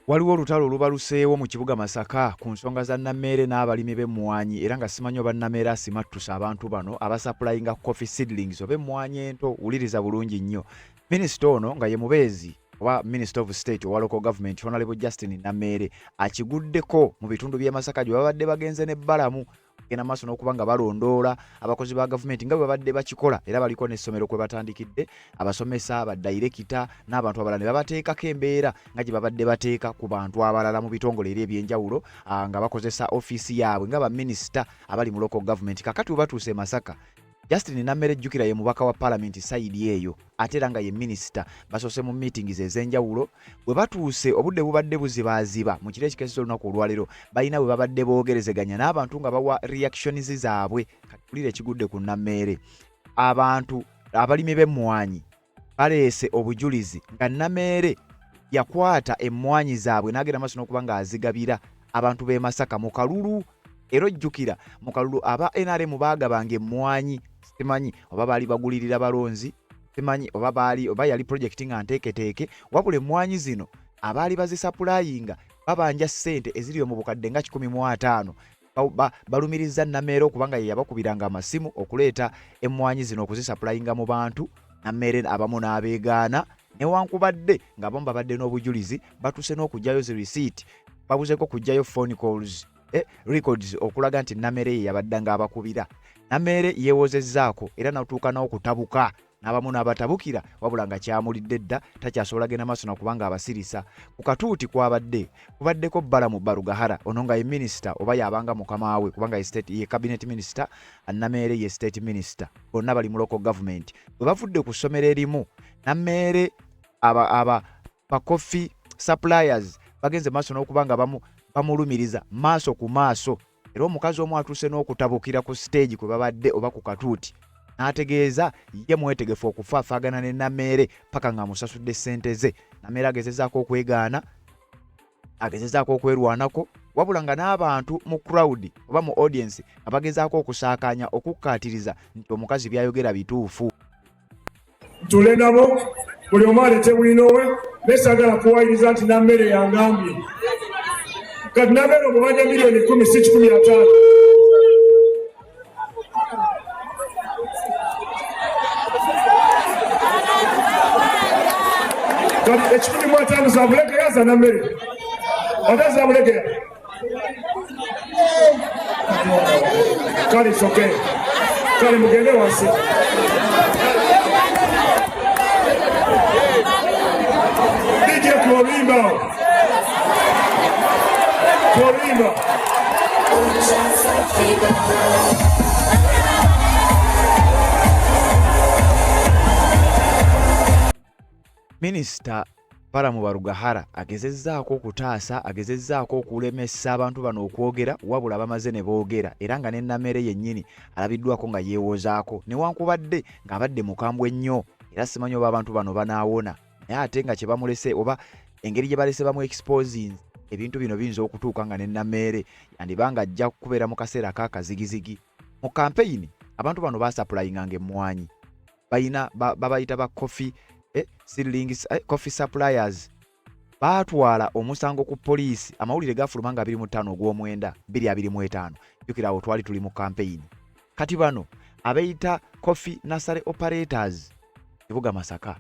Waliwo olutalo olubaluseewo mu kibuga Masaka ku nsonga za Nameere n'abalimi b'emmwanyi era nga simanyi oba Nameere asimattuse abantu bano abasapulayinga coffee seedlings oba emmwanyi ento. Wuliriza bulungi nnyo. Minisita ono nga ye mubeezi oba Minister of State owa Local Government Honorable Justin Nameere akiguddeko mu bitundu by'e Masaka gye babadde bagenze ne Balamu genda maaso n'okuba nga balondoola abakozi ba gavumenti nga bwe babadde bakikola era baliko n'essomero kwe batandikidde abasomesa, badayirekita n'abantu abalala ne babateekako embeera nga gye babadde bateeka ku bantu abalala mu bitongole eri eby'enjawulo nga bakozesa ofiisi yaabwe nga baminisita abali mu local government. Kakati we batuuse e Masaka, Justin Nammere jjukira ye mubaka wa palamenti sayidi eyo ate era nga ye minisita basoose mu meetings ez'enjawulo. Bwe batuuse obudde bubadde buzibaaziba mu kiro ekikeeseza olunaku olwaleero balina bwe babadde boogerezeganya n'abantu nga bawa reactions zaabwe. Kati wulira ekigudde ku Nammeere. Abantu abalimi b'emmwanyi baleese obujulizi nga Nameere yakwata emmwanyi zaabwe n'agenda maaso n'okuba ng'azigabira abantu b'e Masaka mu kalulu. Era ojjukira mu kalulu aba NRM baagabanga emmwanyi, simanyi oba baali bagulirira balonzi, simanyi oba baali oba yali pulojekiti nga nteeketeeke, wabula emmwanyi zino abaali bazisapulayinga babanja ssente eziri mu bukadde nga 150. Balumirizza Nameere okuba nga ye yabakubiranga amasimu okuleeta emmwanyi zino okuzisapulayinga mu bantu. Nameere abamu n'abeegaana newankubadde ng'abamu babadde n'obujulizi, batuuse n'okuggyayo zi risiiti, babuzeeko kuggyayo phone calls, records okulaga nti Nameere ye yabaddanga abakubira. Nameere yeewozezzaako era n'atuuka n'okutabuka n'abamu n'abatabukira, wabula nga kyamulidde dda takyasobola genda maaso nakubanga abasirisa. Ku katuuti kwabadde kubaddeko Balamu Barugahara, ono nga ye minisita oba yabanga mukama we kubanga ye state, ye cabinet minister, Nameere ye state minister, bonna bali mu local government. Bwe bavudde ku ssomero erimu, Nameere aba ba coffee suppliers bagenze maaso n'okuba nga bamulumiriza maaso ku maaso, era omukazi omu atuuse n'okutabukira ku siteegi kwe babadde oba ku katuuti n'ategeeza ye mwetegefu okufaafaagana ne Nameere paka ng'amusasudde ssente ze. Nameere agezezaako okwegaana, agezezaako okwerwanako, wabula nga n'abantu mu crowd oba mu audience nga bagezaako okusaakaanya okukkaatiriza nti omukazi by'ayogera bituufu. Ntule nabo buli omu aleete bwino we, naye saagala kuwayiriza nti Nameere yangambye. Kati Nameere omubanja miliyoni 10 si 150. Kati 150 za Bulegeya za Nameere ate za Bulegeya. Kale soke, kale mugende wansi. DJ kuoluyimba kuoluyimba. Minisita Balamu Barugahara agezezzaako okutaasa, agezezzaako okulemesa abantu bano okwogera, wabula bamaze ne boogera era nga ne Nameere yennyini alabiddwako nga yeewozaako newankubadde ng'abadde mukambwe nnyo, era simanyi oba abantu bano banaawona, naye ate nga kye bamulese oba engeri gye balese bamu exposing ebintu bino biyinza okutuuka nga ne Nameere yandiba nga ajja kubeera mu kaseera ak'akazigizigi. Mu kampeyini abantu bano basapulayinganga emmwanyi, balina babayita ba coffee, seedlings, coffee suppliers. Baatwala omusango ku poliisi, amawulire gafuluma nga 25 ogw'omwenda 2025. Jjukira awo twali tuli mu kampeyini. Kati bano abeeyita coffee nursery operators kibuga Masaka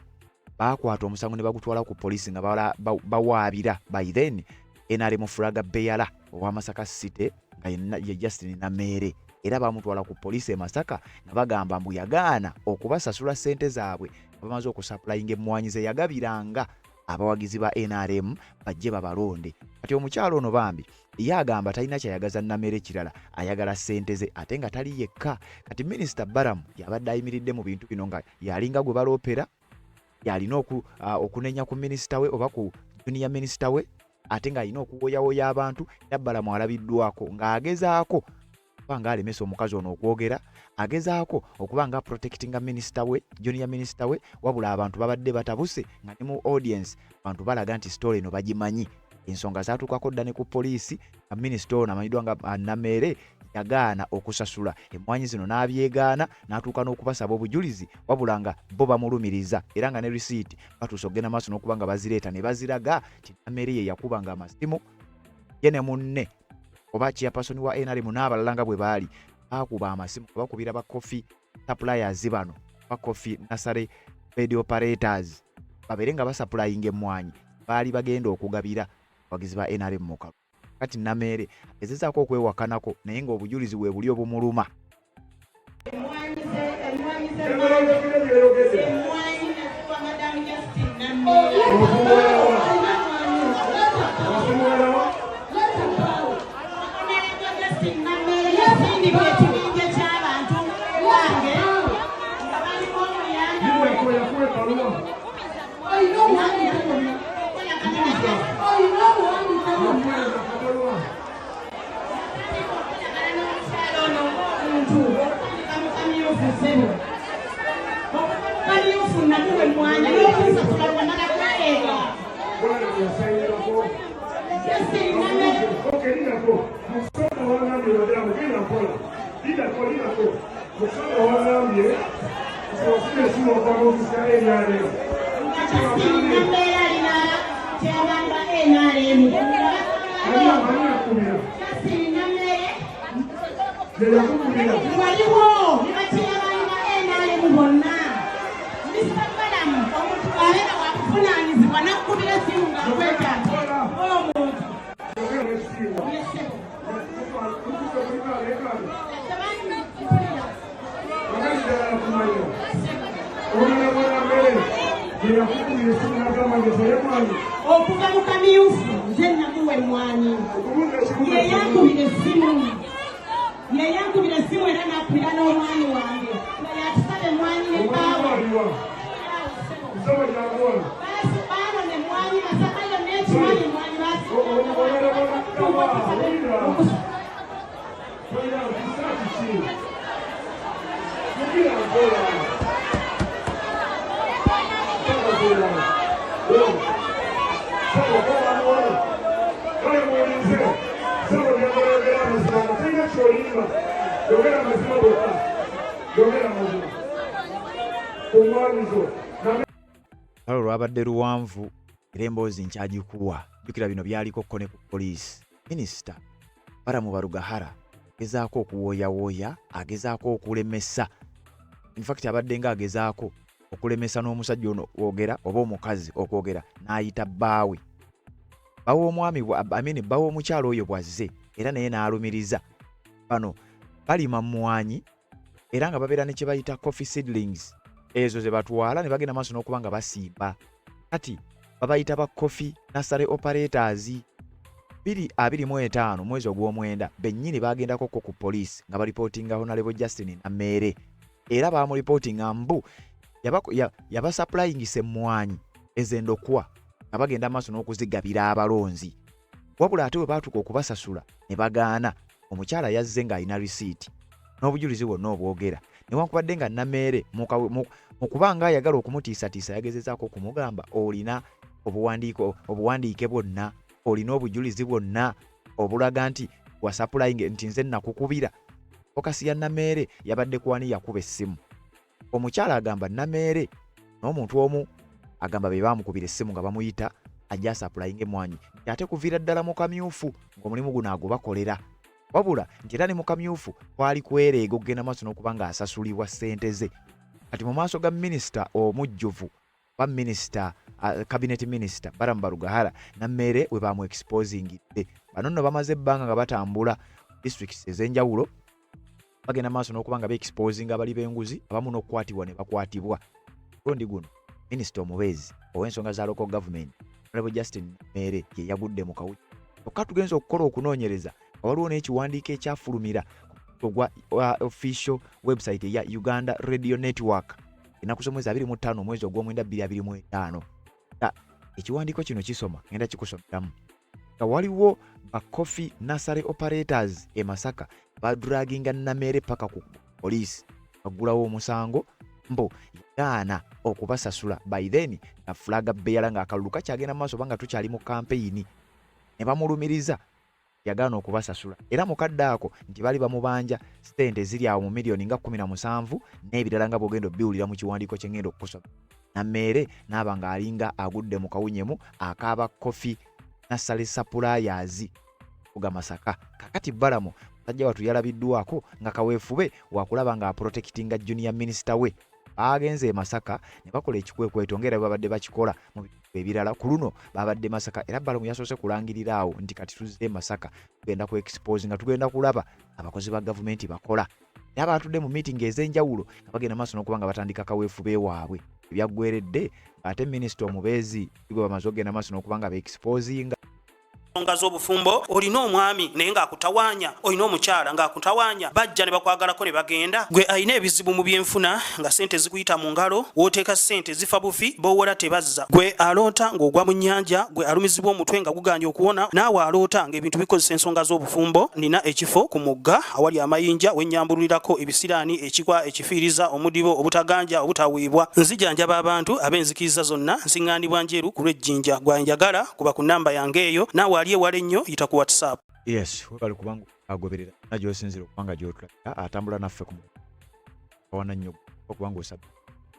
baakwata omusango ne bagutwala ku poliisi nga bawaabira by then NRM flag bearer owa Masaka City nga ye Justin Nameere, era bamutwala ku poliisi e Masaka nga bagamba mbu yagaana okubasasula ssente zaabwe nga bamaze okusapulayinga emmwanyi ze yagabiranga abawagizi ba NRM bajje babalonde. Kati omukyalo ono bambi ye agamba talina kyayagaza Nameere kirala, ayagala ssente ze ate nga tali yekka. Kati Minisita Balamu yabadde ayimiridde mu bintu bino nga yalinga gwe baloopera, yalina okunenya ku minisita we oba ku junior minisita we, ate ng'alina okuwoyawoya abantu. Era Balamu alabiddwako ng'agezaako okuba ng'alemesa omukazi ono okwogera, agezaako okuba nga protectinga minisita we, junior minisita we, wabula abantu babadde batabuse nga ne mu audience abantu balaga nti story eno bagimanyi. Ensonga zaatuukako dda ne ku poliisi nga minisita ono amanyiddwa nga Nameere yagaana okusasula emmwanyi zino n'abyegaana n'atuuka n'okubasaba obujulizi wabula nga bo bamulumiriza era nga ne risiiti batuuse okugenda maaso n'okuba nga bazireeta ne baziraga nti Nameere ye yakubanga amasimu ye ne munne oba chairperson wa NRM n'abalala nga bwe baali baakuba amasimu nga bakubira ba coffee suppliers bano ba coffee nursery bed operators babeere nga basapulayinga emmwanyi baali bagenda okugabira abawagizi ba NRM mu kalulu. Kati Nameere agezezaako okwewakanako naye ng'obujulizi weebuli obumuluma. Waliwo ne bakyeyamani ba NRM bonna. Mr. Balaam omuntu abeera wakuvunaanyizibwa n'akukubira essimu ng'akwetaaga omuntu. Okuva mu kamyufu nze namuwa emmwanyi yeyankubira essimu yeyankubira essimu era nakubira n'omwami wange nga yatusaba emmwanyi ne bbaawe baanona emmwanyi Masaka yonna ekimanyi emmwanyi. Olutalo lwabadde luwanvu era emboozi nkyagikuwa. Jjukira bino byaliko ko ne ku poliisi. Minisita Balaam Barugahara agezaako okuwooyawooya, agezaako okulemesa. In fact abadde nga agezaako okulemesa n'omusajja ono okwogera oba omukazi okwogera n'ayita bbaawe. Bba w'omwami I mean bba w'omukyala oyo bw'azze era naye n'alumiriza. Bano balima mmwanyi era nga babeera ne kye bayita coffee seedlings ezo ze batwala ne bagenda maaso n'okuba nga basimba. Kati babayita ba coffee nursery operators. 2025 mwezi ogw'omwenda bennyini bagendako ko ku poliisi nga balipootinga Honorable Justin Nameere era baamulipootinga mbu yabasupplyingisa emmwanyi ez'endokwa nga bagenda maaso n'okuzigabira abalonzi wabula ate bwe baatuuka okubasasula ne bagaana. Omukyala yazze ng'alina risiiti n'obujulizi bwonna obwogera newankubadde nga Nameere mu kuba nga ayagala okumutiisatiisa yagezezaako okumugamba olina obuwandiike bwonna, olina obujulizi bwonna obulaga nti wasapulayinga nti nze nakukubira. Focus ya Nameere yabadde kwani yakuba essimu. Omukyala agamba Nameere n'omuntu omu agamba be baamukubira essimu nga bamuyita ajja asapulayinga emmwanyi nti ate kuviira ddala mu kamyufu ng'omulimu guno agubakolera wabula nti era ne mu kamyufu kwali kwereega okugenda maaso n'okuba ng'asasulibwa ssente ze. Kati mu maaso ga minisita omujjuvu oba minisita cabinet minister Balaam Barugahara, Nameere we bamu exposingidde. Bano nno bamaze ebbanga nga batambula districts ez'enjawulo bagenda maaso n'okuba nga beexposinga abali b'enguzi abamu n'okukwatibwa ne bakwatibwa. Mulundi guno minisita omubeezi ow'ensonga za local government Honorable Justin Nameere ye yagudde mu kawuki. Kyokka tugenze okukola okunoonyereza nga waliwo n'ekiwandiiko ekyafulumira ogwa official website eya Uganda Radio Network ennaku z'omwezi 25 omwezi ogw'omwenda 2025. Ekiwandiiko kino kisoma ngenda kikusomeramu nga waliwo ba coffee nursery operators e Masaka badraginga Nameere paka ku poliisi baggulawo omusango mbu yagaana okubasasula. By then nga flag bearer ng'akalulu kakyagenda mu maaso oba nga tukyali mu kampeyini ne bamulumiriza. Yagaana okubasasula era mu kadde ako nti baali bamubanja ssente eziri awo mu miliyoni nga 17 n'ebirala nga bw'ogenda obiwulira mu kiwandiiko kye ngenda okukusoma. Nammeere n'aba ng'alinga agudde mu kawunyemu akaaba coffee nursery suppliers kuga Masaka. Kakati Balamu musajja wattu yalabiddwako nga kaweefube wakulaba nga aprotectinga junior minister we. Baagenze e Masaka ne bakola ekikwekweto ng'era bwe babadde bakikola mu bitundu ebirala. Ku luno babadde Masaka era Balamu yasoose kulangirira awo nti kati tuzze e Masaka tugenda ku expose nga tugenda kulaba abakozi ba gavumenti bakola. Era baatudde mu meeting ez'enjawulo nga bagenda maaso n'okuba nga batandika kaweefube waabwe. Ebyaggweredde ng'ate minisita omubeezi gwe bamaze okugenda maaso n'okuba nga beexposinga. Ensonga z'obufumbo, olina omwami naye ng'akutawaanya, olina omukyala ng'akutawaanya, bajja ne bakwagalako ne bagenda. Gwe alina ebizibu mu byenfuna nga ssente zikuyita mu ngalo, w'oteeka ssente zifa bufi, b'owola tebazza. Gwe aloota ng'ogwa mu nnyanja, gwe alumizibwa omutwe nga gugaanye okuwona, naawe aloota ng'ebintu bikozesa ensonga z'obufumbo, nina ekifo ku mugga awali amayinja we nnyambululirako ebisiraani, ekikwa, ekifiiriza, omudibo, obutaganja, obutaweebwa. Nzijanjaba abantu ab'enzikiriza zonna, nsiŋŋaanibwa Njeru ku lw'e Jinja. Gwe anjagala kuba ku nnamba yange eyo, naawe ali ewala ennyo yita ku WhatsApp. Yes, webale kubanga agoberera na gy'osinzira okubanga gy'otulabira atambula naffe ku wana nnyo okubanga osaba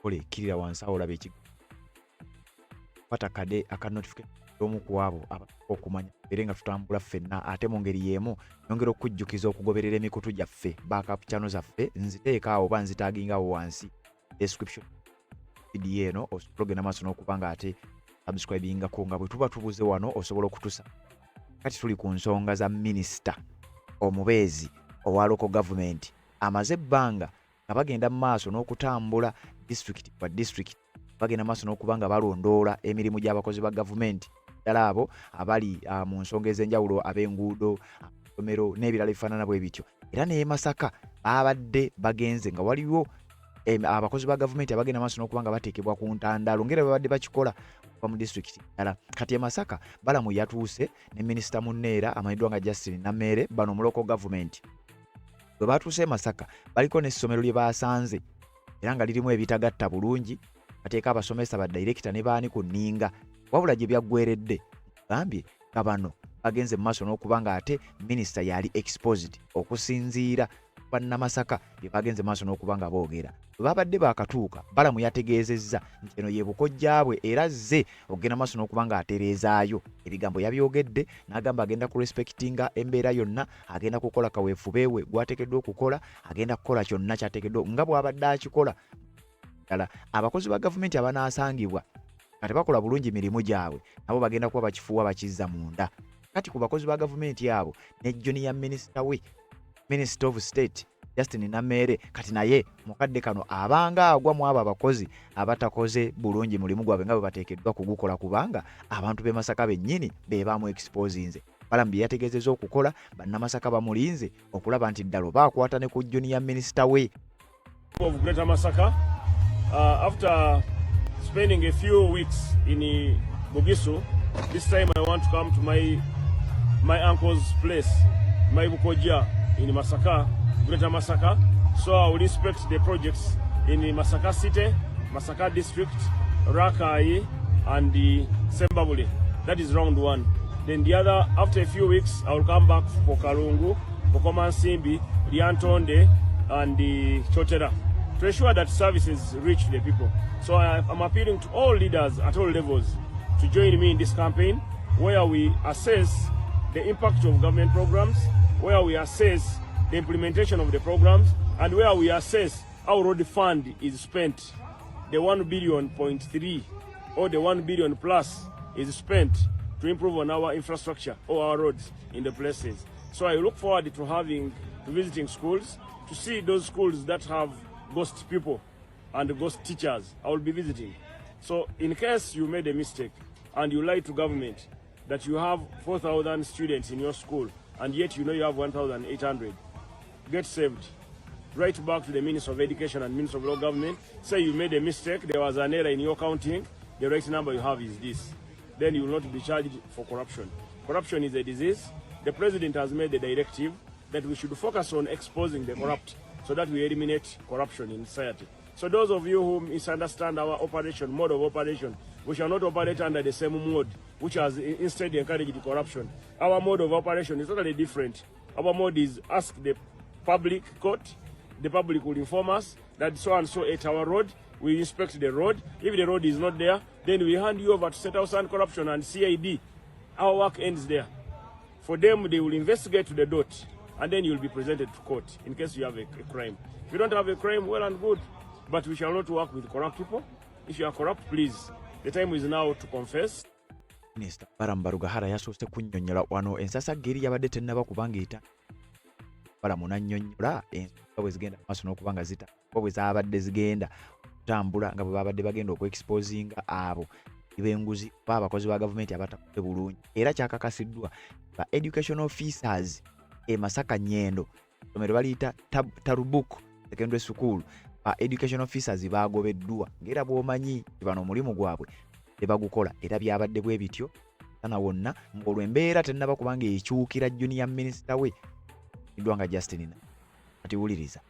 kola ekkirira wansi awo olaba ekigambo kwata kade aka notification omu ku abo okumanya era nga tutambula ffenna. Ate mu ngeri y'emu nyongera okukujjukiza okugoberera emikutu gyaffe, backup channel zaffe nziteeka awo oba nzitaginga awo wansi description video eno, osobola ogenda maaso n'okuba nga ate subscribingako nga bwe tuba tubuze wano osobola okutusa. Kati tuli ku nsonga za minisita omubeezi owa local government amaze ebbanga nga bagenda mu maaso n'okutambula disitulikiti kwa disitulikiti, bagenda maaso n'okuba nga balondoola emirimu gy'abakozi ba gavumenti, ddala abo abali mu nsonga ez'enjawulo, ab'enguudo, amasomero n'ebirala ebifaanana bwe bityo. Era n'e Masaka babadde bagenze nga waliwo abakozi ba gavumenti abagenda maaso n'okuba nga bateekebwa ku ntandaalo ng'era babadde bakikola okuva mu disitulikiti ddala. Kati e Masaka Balamu yatuuse ne minisita munne era amanyiddwa nga Justin Nameere. Bano mu local government bwe batuuse e Masaka baliko n'essomero lye basanze era nga lirimu ebitagatta bulungi, bateeka abasomesa ba dayirekita ne baani ku nninga. Wabula gye byaggweredde gambye nga bano bagenze mu maaso n'okuba nga ate minisita yali exposed okusinziira bannamasaka bye bagenze maaso n'okuba nga boogera. Bwe babadde baakatuuka, Balamu yategeezezza nti eno ye bukojjaabwe era azze okugenda maaso n'okuba ng'atereezaayo ebigambo. Yabyogedde n'agamba agenda ku respectinga embeera yonna, agenda kukola kaweefube we gwateekeddwa okukola, agenda kukola kyonna kyateekeddwa nga bw'abadde akikola. Ddala abakozi ba gavumenti abanaasangibwa nga tebakola bulungi mirimu gyabwe nabo bagenda kuba bakifuuwa bakizza munda. Kati ku bakozi ba gavumenti abo ne junior minisita we, Minister of State Justin Nameere, kati naye mukadde kano abanga agwa mu abo abakozi abatakoze bulungi mulimu gwabwe nga bwe bateekeddwa kugukola, kubanga abantu b'e Masaka bennyini be baamu exposinze. Balamu bye yategeezezza okukola, bannamasaka bamulinze okulaba nti ddala oba akwata ne ku junior minisita we. Of Greater Masaka, after spending a few weeks in Bugisu, this time I want to come to my uncle's place, my Bukoja in Masaka, Greater Masaka. So I will inspect the projects in Masaka City, Masaka District, Rakai, and the Sembabule. That is round one. Then the other, after a few weeks, I will come back for Kalungu, Bukomansimbi, Lyantonde, and the Kyotera to ensure that services reach the people. So I'm appealing to all leaders at all levels to join me in this campaign where we assess the impact of government programs, where we assess the implementation of the programs, and where we assess how road fund is spent. The 1 billion point 3 or the 1 billion plus is spent to improve on our infrastructure or our roads in the places. So I look forward to visiting schools to see those schools that have ghost people and ghost teachers. I will be visiting. So in case you made a mistake and you lied to government that you have 4,000 students in your school and yet you know you have 1,800, get saved. Write back to the Minister of Education and Minister of Local Government. Say you made a mistake, there was an error in your counting, the right number you have is this. Then you will not be charged for corruption. Corruption is a disease. The president has made a directive that we should focus on exposing the corrupt so that we eliminate corruption in society. So those of you who misunderstand our operation, mode of operation, we shall not operate under the same mode, which has instead encouraged corruption. Our mode of operation is totally different. Our mode is ask the public court, the public will inform us that so and so ate our road. We inspect the road. If the road is not there, then we hand you over to State House and Corruption and CID. Our work ends there. For them, they will investigate to the dot, and then you'll be presented to court in case you have a crime. If you don't have a crime, well and good. But we shall not work with corrupt people. If you are corrupt, please, the time is now to confess. Minisita Balaam Barugahara yasoose kunnyonnyola wano ensasagge eri yabadde tennaba kubanga eta Balaam n'annyonnyola ensonga bwe zigenda maaso n'okuba nga zita bwe zaabadde zigenda okutambula nga bwe babadde bagenda okwexposinga abo b'enguzi oba abakozi ba gavumenti abatakoze bulungi. Era kyakakasiddwa ba education officers e Masaka Nyendo, essomero baliyita Tarubuk Secondary School, ba education officers baagobeddwa ng'era bw'omanyi bano omulimu gwabwe tebagukola. Era byabadde bwe bityo sana wonna ng'olwo embeera tennaba kubanga ekyukira junior minister we iddwa nga Justin. Kati wuliriza.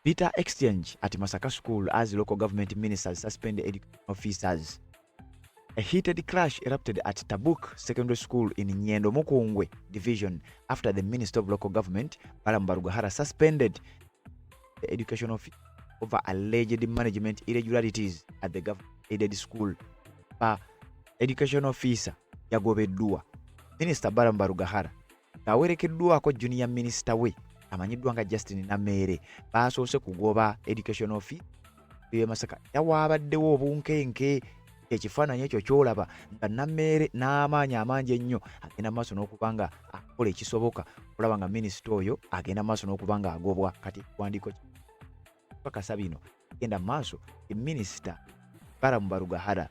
Bitter exchange at Masaka School as local government ministers suspend education officers. A heated clash erupted at Tabuk Secondary School in Nyendo Mukungwe Division after the Minister of Local Government, Balaam Barugahara, suspended the education officer over alleged management irregularities at the government-aided school. Ba education officer yagobeddwa. Minister Balaam Barugahara ng'awerekeddwako junior minister we amanyiddwa nga Justin Nameere baasoose kugoba education officer e Masaka. Era waabaddewo obunkenke. Ekifaananyi ekyo ky'olaba nga Nameere n'amaanyi amangi ennyo agenda maaso n'okuba nga akola ekisoboka okulaba nga minisita oyo agenda maaso n'okuba nga agobwa. Kati ekiwandiiko kakasa bino genda maaso, minisita Balaam Barugahara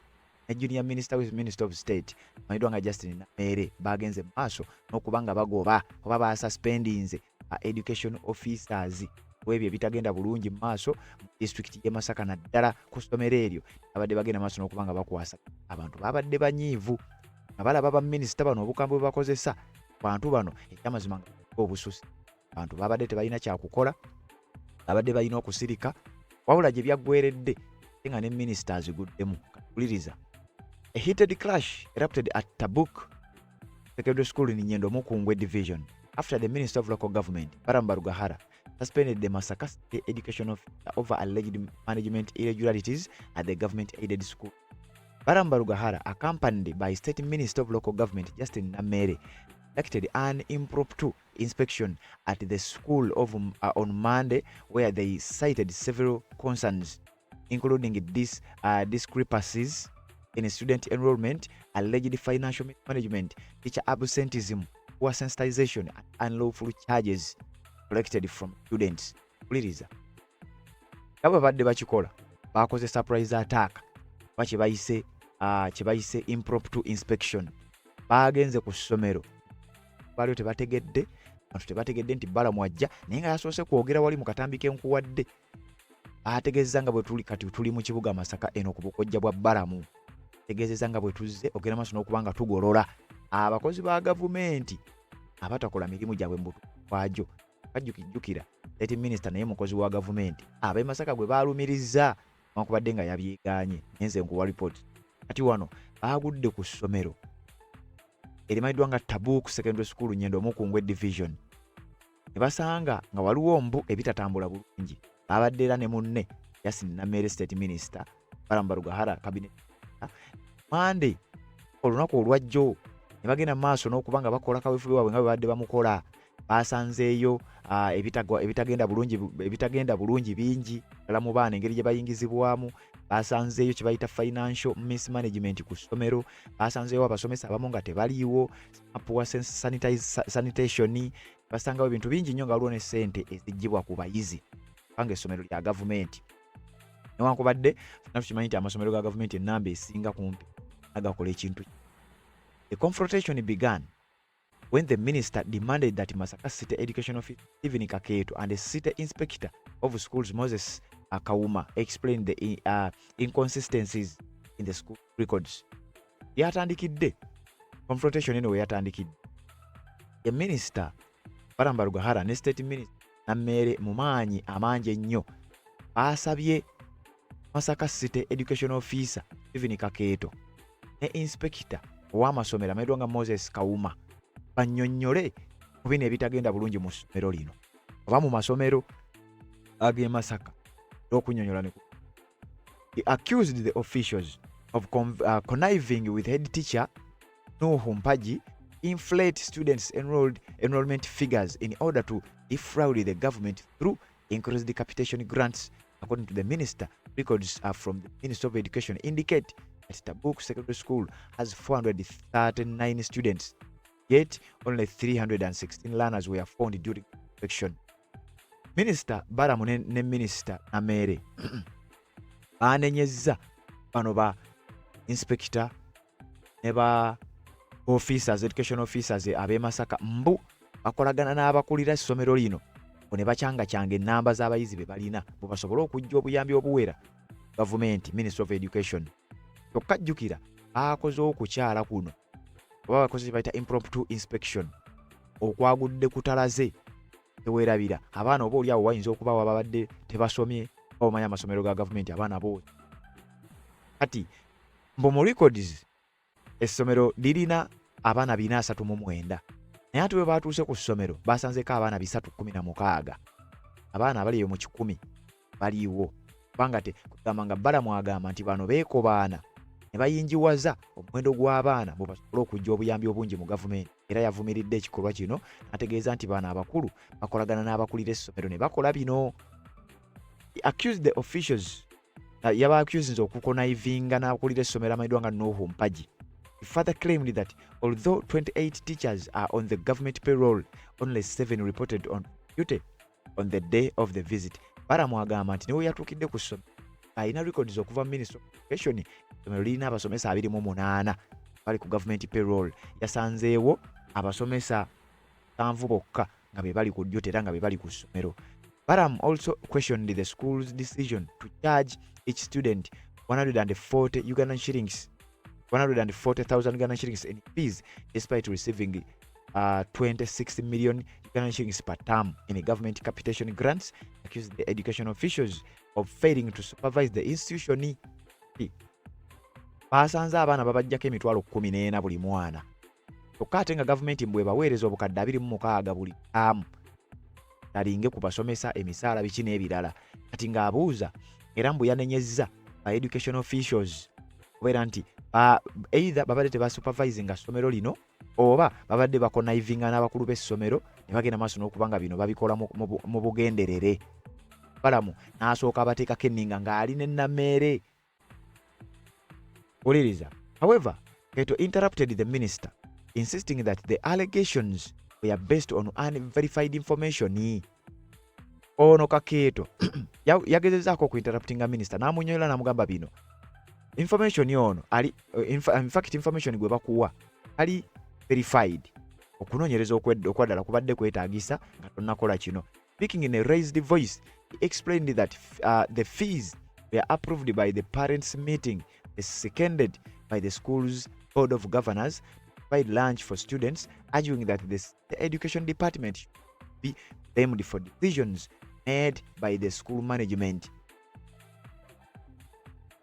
ne junior minister with minister of state amanyiddwa nga Justin Nameere bagenze maaso n'okuba nga bagoba oba basuspendinze education officers ebyo ebitagenda bulungi mu maaso mu disitulikiti y'e Masaka, naddala ku ssomero eryo abadde bagenda maaso n'okuba nga bakwasa. Abantu babadde banyiivu nga balaba baminisita bano obukambwe bwe bakozesa bantu bano. Ekyamazima nga obususi abantu babadde tebalina kyakukola, babadde balina okusirika, wabula gye byaggweredde ate nga ne minisita aziguddemu. Wuliriza. A heated clash erupted at Tabuk Secondary School in Nyendo Mukungwe Division after the Minister of Local Government, Balaam Barugahara, suspended the Masaka City Education Officer over alleged management irregularities at the government-aided school. Balaam Barugahara, accompanied by State Minister of Local Government Justin Namere, conducted an impromptu inspection at the school on Monday, where they cited several concerns, including discrepancies in student enrollment, alleged financial mismanagement, teacher absenteeism, poor sensitization, and unlawful charges collected from students. Wuliriza. Nga bwe babadde bakikola, bakoze surprise attack oba kye bayise impromptu inspection. Bagenze ku ssomero, baaliyo tebategedde, abantu tebategedde nti Balamu ajja, naye nga yasoose kwogera wali mu katambi k'enkuwadde ategeeza nga bwe tuli kati tuli mu kibuga Masaka eno ku bukojja bwa Balamu, tegeezeza nga bwe tuzze ogenda maaso n'okuba nga tugolola abakozi ba gavumenti abatakola mirimu gyabwe mu butuufu bwagyo. Kajjukijjukira state minister naye mukozi wa gavumenti ab'e Masaka gwe baalumiriza newankubadde nga yabyegaanye, naye nze nkuwa report. Kati wano baagudde ku ssomero erimanyiddwa nga Tabuk Secondary School, Nyendo Mukungwe Division, ne basanga nga waliwo mbu ebitatambula bulungi. Babadde era ne munne Yasin Namere, state minister Balaam Barugahara, cabinet. Mande olunaku olwajjo ne bagenda mu maaso n'okuba nga bakola kaweefube waabwe nga bwe babadde bamukola. Basanzeeyo ebitagenda bulungi bingi ddala mu baana, engeri gye bayingizibwamu. Basanzeeyo kye bayita financial mismanagement ku ssomero. Basanzeewo abasomesa abamu nga tebaliiwo, poor sanitation. Basangawo ebintu bingi nnyo nga waliwo ne ssente eziggyibwa ku bayizi, kubanga essomero lya gavumenti. Newankubadde fena tukimanyi nti amasomero ga gavumenti ennamba esinga kumpi agakola ekintu. The confrontation began when the minister demanded that Masaka City Education Officer Stephen Kakeeto and the city inspector of schools Moses Kawuma explained the inconsistencies in the school records. Yatandikidde confrontation eno we yatandikidde ye minister Balaam Barugahara ne state minister Nammeere mu maanyi amangi ennyo baasabye Masaka City Education Officer Stephen Kakeeto ne Inspector ow'amasomero amanyiddwa nga Moses Kawuma bannyonnyole ku bino ebitagenda bulungi mu ssomero lino oba mu masomero ag'e Masaka era okunnyonnyola ne He accused the officials of conniving with head teacher Nuhu Mpagi inflate students enrollment figures in order to defraud the government through increased capitation grants. According to the minister, records are from the Ministry of Education indicate that Tabuk Secondary School has 439 students, yet only 316 learners were found during inspection. Minister Balamu ne Minister Nameere banenyezza bano ba inspector ne ba officers, education officers ab'e Masaka mbu bakolagana n'abakulira essomero lino ne bakyangakyanga ennamba z'abayizi be balina bwe basobole okujja obuyambi obuwera gavumenti, Ministry of Education. Kyokka jjukira baakoze okukyala kuno oba bakoze kye bayita impromptu inspection okwagudde kutalaze. Teweerabira abaana oba oli awo wayinza okuba babadde tebasomye oba omanyi amasomero ga gavumenti abaana bo. Kati mbu mu records essomero lirina abaana 439, naye ate bwe baatuuse ku ssomero basanzeeko abaana 316. Abaana abali eyo mu 100 baliiwo, kubanga te kugamba nga Balamu agamba nti bano beekobaana ne bayingiwaza omuwendo gw'abaana bwe basobole okujja obuyambi obungi mu gavumenti. Era yavumiridde ekikolwa kino n'ategeeza nti bano abakulu bakolagana n'abakulira essomero ne bakola bino. He accused the officials, yaba accusinze okukonnivinga n'akulira essomero amanyiddwa nga Nuhu Mpagi. He further claimed that although 28 teachers are on the government payroll, only 7 reported on duty on the day of the visit. Balamu agamba nti niwe yatuukidde ku ssomero alina records okuva mu Ministry of Education, essomero lirina abasomesa 28 bali ku government payroll, yasanzeewo abasomesa 7 bokka nga be bali ku duty era nga be bali ku ssomero. Balaam also questioned the school's decision to charge each student 140 Ugandan shillings, 140,000 Ugandan shillings in fees despite receiving 26 million Ugandan shillings per term in government capitation grants, accused the education officials of failing to supervise the institution. Basanze abaana babajjako emitwalo 14 buli mwana, kyokka ate nga gavumenti mbwe baweereza obukadde 26 buli taamu talinge ku basomesa, emisaala, biki n'ebirala. Kati ng'abuuza era mbu yanenyezza ba education officials kubeera nti either babadde tebasupervisinga ssomero lino oba babadde bakonnivinga n'abakulu b'essomero ne bagenda maaso n'okuba nga bino babikola mu bugenderere. Balamu n'asooka abateekako enninga ng'ali ne Nameere. Wuliriza. However, Kakeeto interrupted the minister, insisting that the allegations were based on unverified information. Ono Kakeeto yagezezaako okuinterruptinga minister n'amunyonyola n'amugamba bino information ono ali in fact information gwe bakuwa ali verified, okunoonyereza okwaddala kubadde kwetaagisa nga tonnakola kino. Speaking in a raised voice, he explained that the fees were approved by the parents meeting, seconded by the school's board of governors to provide lunch for students, arguing that the education department should be blamed for decisions made by the school management.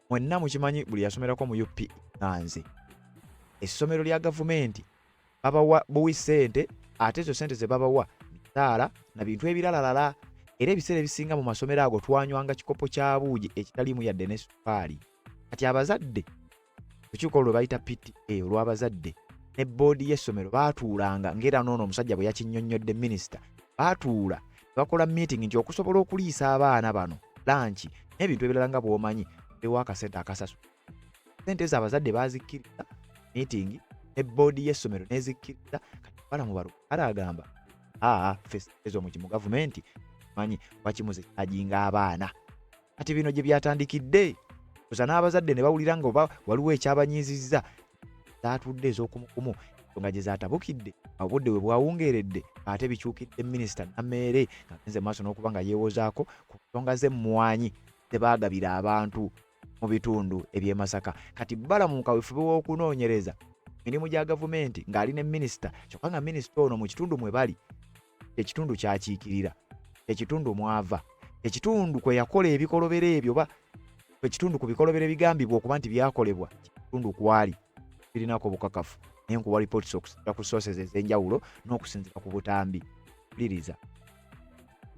Mwenna mukimanyi, buli yasomerako mu UP nga nze, essomero lya gavumenti babawa buwi ssente, ate ezo ssente ze babawa misaala na bintu ebiralalala. Era ebiseera ebisinga mu masomero ago twanywanga kikopo kya buugi ekitaliimu yadde ne sukaali. Kati abazadde, olukiiko lwe bayita PTA olw'abazadde ne boodi y'essomero baatuulanga, ng'era noono omusajja bwe yakinnyonnyodde minisita, baatuula ne bakola meeting nti okusobola okuliisa abaana bano lunch n'ebintu ebirala nga bw'omanyi ewa akasente akasasu. Sente ezo abazadde bazikkiriza meeting ne boodi y'essomero n'ezikkiriza. Kati Balamu Barugahara agamba aa ffe sente ezo mu gavumenti manyi lwaki muzicharginga abaana. Kati bino gye byatandikidde kuza n'abazadde ne bawulira nga oba waliwo ekyabanyiizizza, zaatudde ez'okumukumu ensonga gye zaatabukidde. Obudde bwe bwawungeeredde ate bikyukidde minisita Nameere ng'agenze maaso n'okuba nga yeewozaako ku nsonga z'emmwanyi ze baagabira abantu mu bitundu eby'e Masaka. Kati Balamu mu kaweefube w'okunoonyereza mirimu gya gavumenti ng'ali ne minisita, kyokka nga minisita ono mu kitundu mwe bali, ekitundu kyakiikirira, ekitundu mwava, ekitundu kwe yakola ebikolobero ebyo, ba Ekitundu ku bikolobero ebigambibwa okuba nti byakolebwa kitundu kwali birinako obukakafu naye nkuwa reports okusinzira ku sources ez'enjawulo n'okusinzira ku butambi. Wuliriza,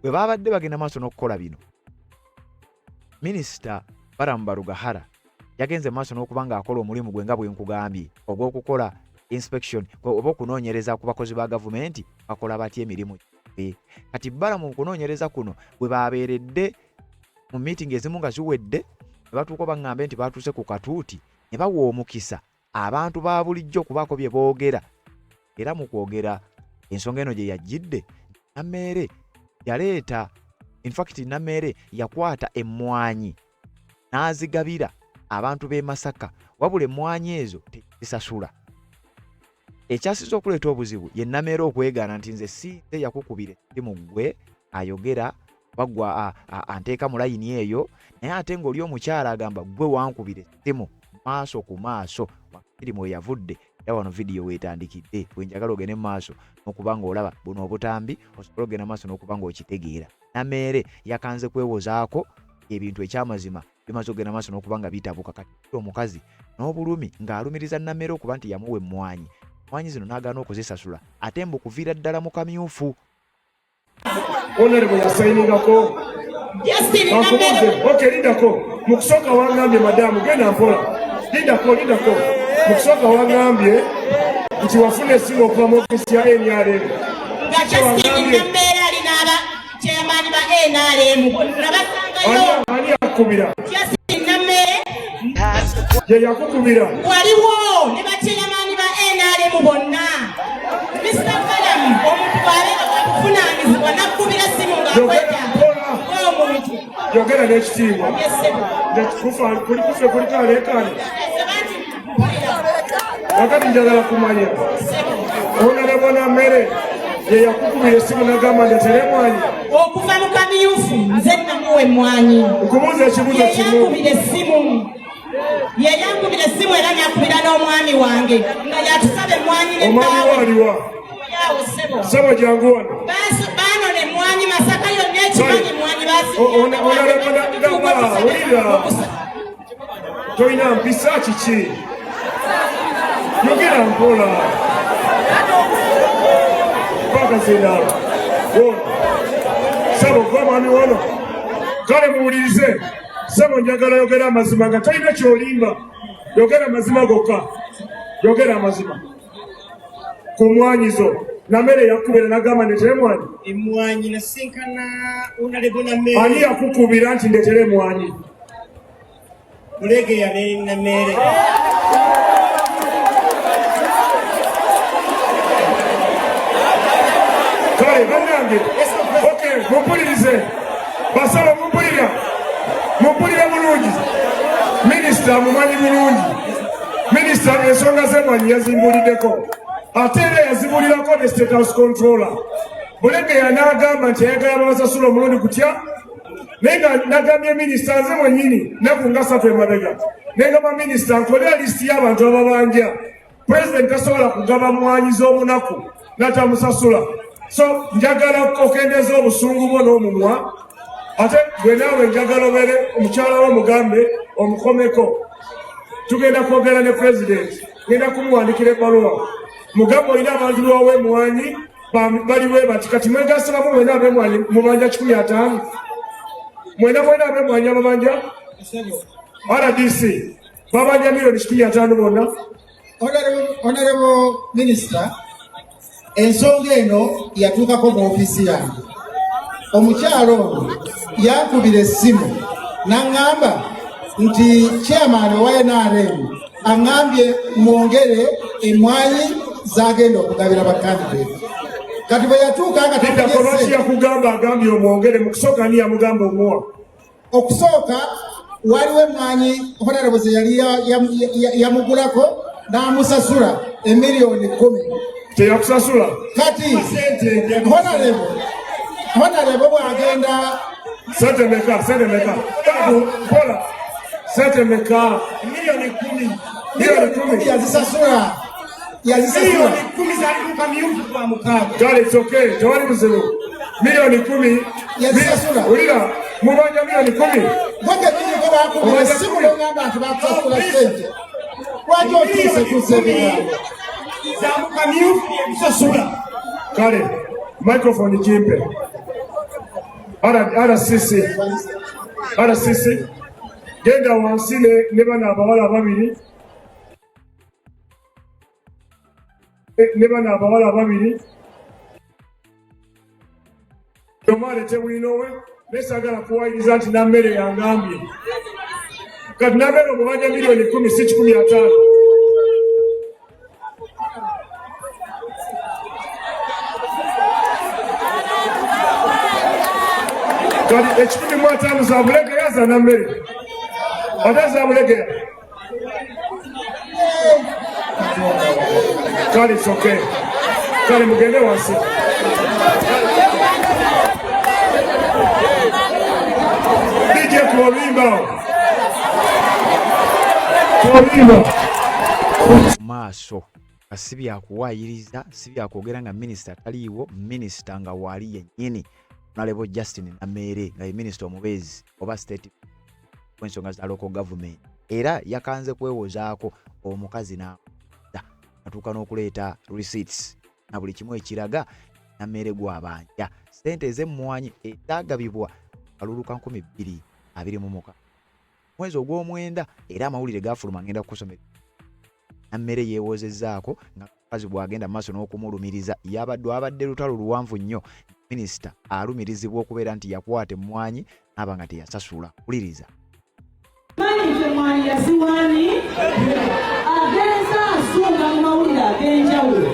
bwe baabadde bagenda maaso n'okukola bino, Minisita Balaam Barugahara yagenze maaso n'okuba ng'akola omulimu gwe nga bwe nkugambye ogw'okukola inspection oba okunoonyereza ku bakozi ba gavumenti bakola batya emirimu gyabwe. Kati Balaam mu kunoonyereza kuno bwe baabeeredde mu meeting ezimu nga ziwedde ne batuuka baŋŋambe nti baatuuse ku katuuti ne bawa omukisa abantu ba bulijjo okubaako bye boogera era mu kwogera ensonga eno gye yajjidde Nameere yaleeta infact Nameere yakwata emmwanyi n'azigabira abantu b'e Masaka wabula emmwanyi ezo tezisasula. Ekyasize okuleeta obuzibu ye Nameere okwegaana nti nze si nze yakukubira essimu ggwe ayogera oba ggwe anteeka mu layini eyo naye ate ng'oli omukyala agamba ggwe wankubira essimu maaso ku maaso firimu weyavudde era wano vidiyo weetandikidde wenjagala ogende mu maaso n'okuba ng'olaba buno obutambi osobole okugenda maaso n'okuba ng'okitegeera. Nameere yakanze kwewozaako ebintu ekyamazima bimaze okugenda maaso n'okuba nga bitabuka kati omukazi n'obulumi ng'alumiriza Nameere okuba nti yamuwa emmwanyi emmwanyi zino n'agaana okuzisasula ate mbu kuviira ddala mu kamyufu. Honorable yasayiningako Kankubuuze, okay, lindako. Mu kusooka wangambye madamu genda mpola. Lindako, lindako. Mu kusooka wangambye nti wafuna essimu okuva mu ofiisi ya NRM. Nga Justin Nambeera ali n'aba chairman ba NRM nabasangayo. Ani yakukubira? Justin Nambeera ye yakukubira. Waliwo ne ba chairman ba NRM bonna. Mr. Balaam omuntu bw'abeera wabuvunaanyizibwa n'akkubira essimu ng'akweta ng'omuntu. Yogera n'ekitiibwa. Kufe kuliko aleekaane. Wakati njagala kumanya Honorable Namere ye yakukubira essimu n'agamba ndetere emwanyi. Okuva mu kamyufu nze namuwa emmwanyi. Nkubuuza ekibuuzo kimu. Ye yankubira essimu. Ye yankubira essimu era n'akubira n'omwami wange nga yatusaba emmwanyi ne Omwami bbaawe. wo aliwa? Yawo ssebo. Ssebo jangu wano. Baanona emmwanyi Masaka yonna ekimanyi emmwanyi Wulira. Tolina mpisa kiki? Yogera mpola. Paka zindalo. Wona. Ssebo gwa mwami wono. Kale muwulirize. Ssebo njagala yogera amazima nga tolina ky'olimba. Yogera amazima gokka. Yogera amazima. Ku mmwanyi zo. Namere yakubira n'agamba ndetere emmwanyi. Emmwanyi nasinkana Honorable Namere. Ani yakukubira nti ndetere emmwanyi? Bulegeya ne Namere. Kale bannange, okay, mumpulirize. Basaba mumpulira. Mumpulire bulungi. Minisita mumanyi bulungi. Minisita ensonga z'emmwanyi yazimbuliddeko. Ate era yazibulirako ne State House Controller. Bulegeya n'agamba nti ayagala babasasula omulundi gutya naye nga nagambye minisita nze mwennyini naku nga ssatu emabega negamba minisita nkolera lisiti y'abantu ababanja. Pulezidenti tasobola kugaba mwanyi z'omunaku n'atamusasula. So njagala okendeeza obusungu bwo n'omumwa ate gwe naawe njagala obeere omukyala wo mugambe omukomeko. Tugenda kwogera ne pulezidenti, ngenda kumuwandikira ebbaluwa mugambe olina abantu bewawa emwanyi baliwe bati kati mwegasse bamu mwena ab'emwanyi mubanja 150 mwena mwena ab'emwanyi ababanja RDC babanja milioni 150 bonna. Honorable Minister, ensonga eno yatuukako mu ofiisi yange. Omukyalo ono yankubira essimu n'aŋŋamba nti chairman owa NRM aŋŋambye mwongere emmwanyi z'agenda okugabira ba candidate. Kati bwe yatuuka nga Lindako, lwaki yakugamba agambye omwongere? Mu kusooka ani yamugamba omuwa? Okusooka waliwo emmwanyi Honorable ze yali yamugulako n'amusasula emiliyoni 10. Teyakusasula. Kati Honorable bw'agenda Sente meka? Sente meka? Mpola. Sente meka? Milioni 10. Milioni 10. Yazisasula. Yazisasula. Milioni 10 zali mu kamyufu kwa mukaaga. Kale, it's okay. Tewali buzibu. Milioni 10. Yazisasula. Wulira, mubanja milioni 10. Gwe kennyini bakubira essimu nogamba nti bakusasula ssente, lwaki otuuse ebigambo? Za mukamyufu yebisasula. Kale microphone gimpe. RCC, RCC, genda wansi ne bano abawala ababiri, ne bano abawala ababiri, omu alete bwino we. Naye saagala kuwayiriza nti Nammere yangambye. Kati Nammere omubanja miliyoni 10, si 150. Kati 150 za Bulegeya, za Nammere, ate za Bulegeya. Kale it's okay. Kale mugende wansi. DJ, kuba oluyimba awo, kuba oluyimba. Maaso nga si byakuwaayiriza, si byakwogera nga minisita taliiwo. Minisita nga waali yennyini, Honorable Justin Nameere, nga ye minisita omubeezi oba state w'ensonga za local government, era yakanze kwewozaako omukazi n'amuza atuuka n'okuleeta receipts na buli kimu ekiraga Nameere gw'abanja ssente ez'emmwanyi ezaagabibwa kalulu ka 2026 mwezi ogw'omwenda. Era amawulire gafuluma, ngenda kukusomera. Nammere yeewozezzaako nga mukazi bw'agenda mu maaso n'okumulumiriza. Yabadde abadde lutalo luwanvu nnyo. Minisita alumirizibwa okubeera nti yakwata emmwanyi n'aba nga teyasasula. Wuliriza. Manyi nti emmwanyi yaziwaani agenza asunga mu mawulire ag'enjawulo.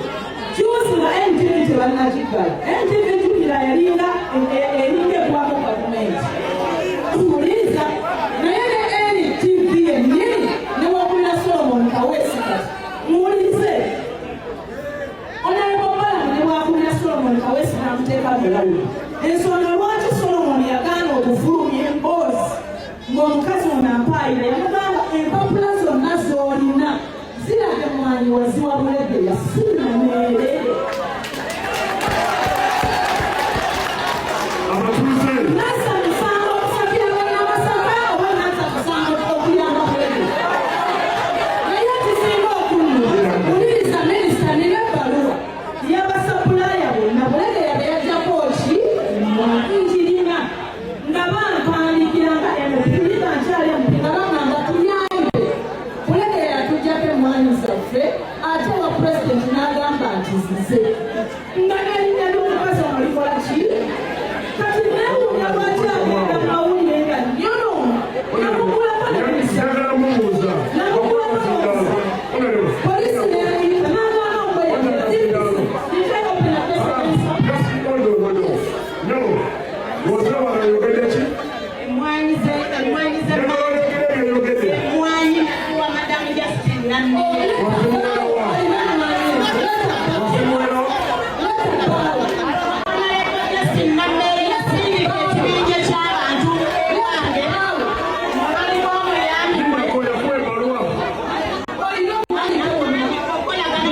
Juzi nga NTV tebannagiggala, NTV jjukira yalinga eringa egwako gavumenti. Wuliriza, naye ne NTV yennyini newabulira Solomon Kaweesi. Kati muwulirize, Honorable Balamu ne bwakulira Solomon Kaweesi n'amuteeka mu ensonga lwaki Solomon yagaana okufulumya emboozi ng'omukazi ono ampaayira. Yamugamba, empapula zonna z'olina ziraga emmwanyi waziwa Bulegeya, si Nameere. Abatuuze. Nasa musango okusabira bannamasaka oba nasa musango okuyamba Bulegeya? Naye kisinga okunnuma, wuliriza minisita, nina ebbaluwa y'abasapulaaya bonna Bulegeya be yajjako ki njirina, nga bampandikira nga MP, nga nkyali MP, nga bagamba tuyambe, Bulegeya yatuggyako emmwanyi zaffe, ate wa pulezidenti n'agamba nti zize, nga n'erinnya ly'omukazi ono likola ki? Kati neewuunya lwaki agenda mu mawulire nga nyonoona namugulako ne minisita. Njagala mubuuza. Namugulako n'omusa. Honorable. Polisi n'emuyita n'agaana okweyogera. Just hold on, hold on. No. Bw'osaba oyogedde ki? Emmwanyi ze Njagala oyogere by'oyogedde. Emmwanyi wa Madamu Justin Nammere. Wazimuwerawa? Wazimuwerawa? Honorable Justin Nammere yasindika ekibinja ky'abantu ewange nga balimu omuyambi we. Lindako, yakuwa ebbaluwa. Okolagana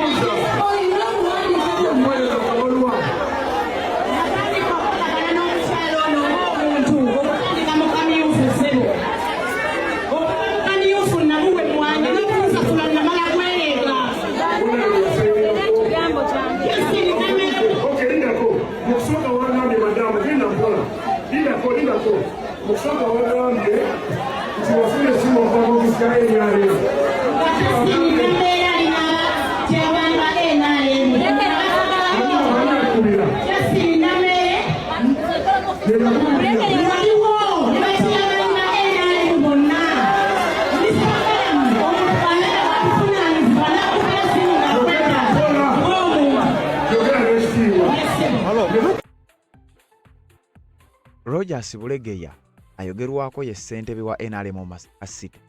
Muweereza kabaluwa. Natandika okukolagana n'omukyalo ono ng'omuntu okutandika mu kamyufu ssebo. Okuva mu kamyufu namuwa emmwanyi n'okunsasula namala kwereega. Justin Nammere. Okay, lindako. Mu kusooka wagambye, madamu, linda mpola. Lindako, lindako. Mu kusooka wagambye nti wafuna essimu okuva mu ofisi ya NRM. Nga Justin Nammere alina chairman wa NRM. Ani akubira? Justin Nammere Ye yakubira. waliwo ne bachairman ba NRM bonna. Mr. Balamu, omuntu akuvunaanyizibwa n'akubira essimu ng'akwetaaga ng'omuntu. Yogera n'ekitiibwa. Rogers Bulegeya ayogerwako ye ssentebe wa NRM mu Masaka City.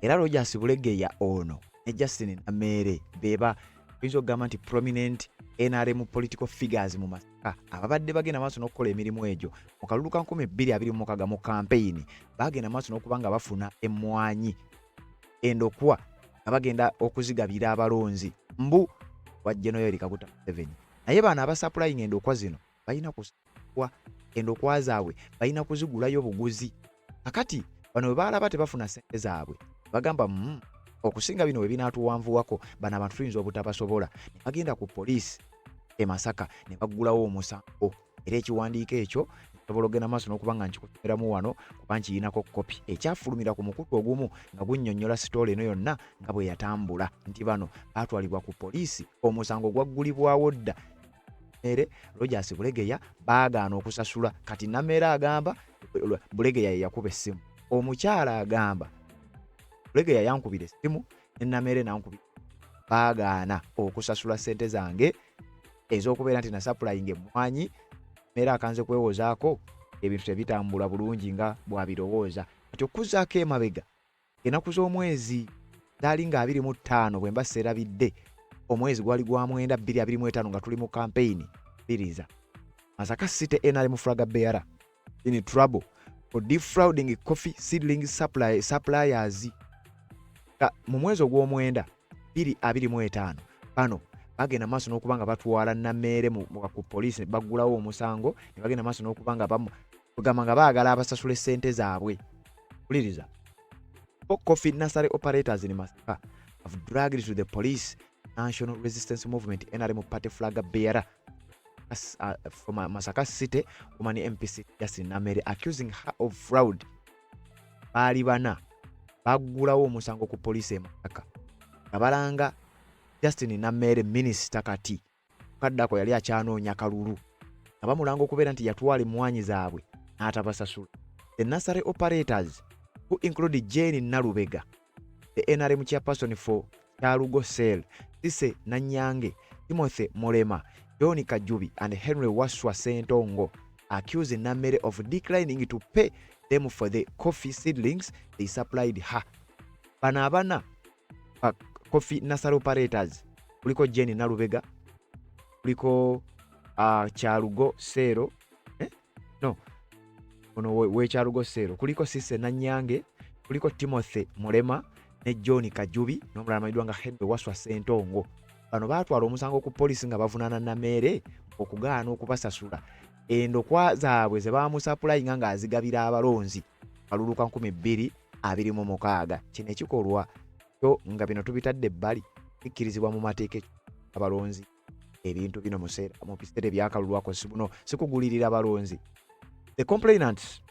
Era Rogers Bulegeya ono ne Justin Nameere beba oyinza okugamba nti prominent NRM political figures mu Masaka ababadde bagenda maaso n'okukola emirimu egyo mu kalulu ka 2026. Mu kampeyini bagenda maaso n'okuba nga bafuna emmwanyi endokwa nga bagenda okuzigabira abalonzi mbu wa General Yoweri Kaguta Museveni. Naye bano abasupplying endokwa zino balina kuswa endokwa zaabwe, balina kuzigulayo buguzi kakati. Bano bwe baalaba tebafuna ssente zaabwe, bagamba okusinga bino bwe binaatuwanvuwako, bano abantu tuyinza obutabasobola, ne bagenda ku poliisi e Masaka ne baggulawo omusango. Era ekiwandiiko ekyo nsobola okugenda maaso n'okuba nga nkikusomeramu wano kuba nkiyinako kopi ekyafulumira ku mukutu ogumu nga gunnyonnyola sitoola eno yonna nga bwe yatambula, nti bano baatwalibwa ku poliisi, omusango gwaggulibwawo dda. Mere Rogers Bulegeya baagaana okusasula. Kati Nameere agamba Bulegeya ye yakuba essimu. Omukyala agamba Bulegeya yankubira essimu ne Nameere nankubira, baagaana okusasula ssente zange ez'okubeera nti nasapulayinga emmwanyi. Nameere akanze kwewozaako, ebintu tebitambula bulungi nga bw'abirowooza. Kati okuzzaako emabega, ennaku z'omwezi zaali nga 25, bwe mba seerabidde, omwezi gwali gwa 9 2025, nga tuli mu kampeyini bbiriza. Masaka City NRM flag bearer in trouble for defrauding coffee seedling suppliers. Mu mwezi ogw'omwenda 2025, bano bagenda maaso n'okuba nga batwala Nameere ku poliisi, baggulawo omusango ne bagenda maaso n'okuba nga kugamba nga baagala abasasula essente zaabwe. Wuliriza. Four coffee nursery operators in Masaka have dragged to the police National Resistance Movement, NRM, party flag bearer from Masaka City Woman MP Justin Namere, accusing her of fraud. Baali bana baggulawo omusango ku poliisi e Masaka nga balanga Justin Namere, minisita kati kaddako yali akyanoonya kalulu, nga bamulanga okubeera nti yatwala emmwanyi zaabwe n'atabasasula. The nursery operators, who include Jane Nalubega, the NRM chairperson for Kyalugo Cell, Sise Nanyange, Timothy Mulema, John Kajubi and Henry Waswa Sentongo, accused Namere of declining to pay them for the coffee seedlings they supplied her. Bano abana ba coffee nursery operators kuliko Jane Nalubega, kuliko Kyalugo Seero, eh? No, ono w'Ekyalugo Seero, kuliko Sise Nanyange, kuliko Timothy Mulema ne John Kajubi n'omulala amanyiddwa nga Henry Waswa Sentongo. Bano baatwala omusango ku poliisi nga bavunaana Nameere okugaana okubasasula endokwa zaabwe ze baamusapulayinga ng'azigabira abalonzi kalulu ka 2026. Kino ekikolwa kyo, nga bino tubitadde ebbali, kikkirizibwa mu mateeka abalonzi ebintu bino mu biseera ebyakalulu ako si buno sikugulirira balonzi. The complainants,